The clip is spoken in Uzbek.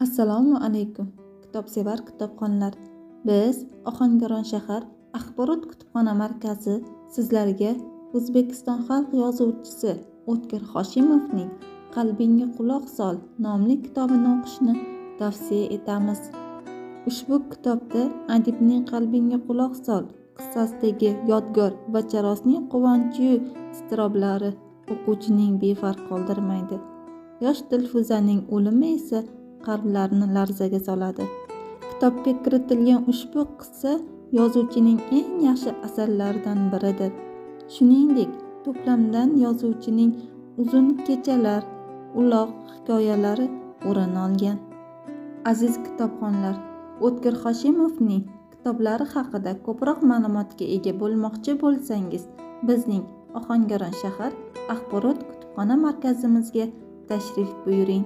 Assalomu alaykum, kitobsevar kitobxonlar. Biz Ohangaron shahar axborot kutubxona markazi sizlarga O'zbekiston xalq yozuvchisi O'tkir Hoshimovning Qalbingga quloq sol nomli kitobini o'qishni tavsiya etamiz. Ushbu kitobda adibning Qalbingga quloq sol qissasidagi Yodgor va Charosning quvonchi-yu iztiroblari o'quvchining befarq qoldirmaydi. Yosh Dilfuzaning o'limi esa qalblarni larzaga soladi. Kitobga kiritilgan ushbu qissa yozuvchining eng yaxshi asarlaridan biridir. Shuningdek, to'plamdan yozuvchining Uzun kechalar, Uloq hikoyalari o'rin olgan. Aziz kitobxonlar, O'tkir Hoshimovning kitoblari haqida ko'proq ma'lumotga ega bo'lmoqchi bo'lsangiz, bizning Ohangaron shahar axborot kutubxona markazimizga tashrif buyuring.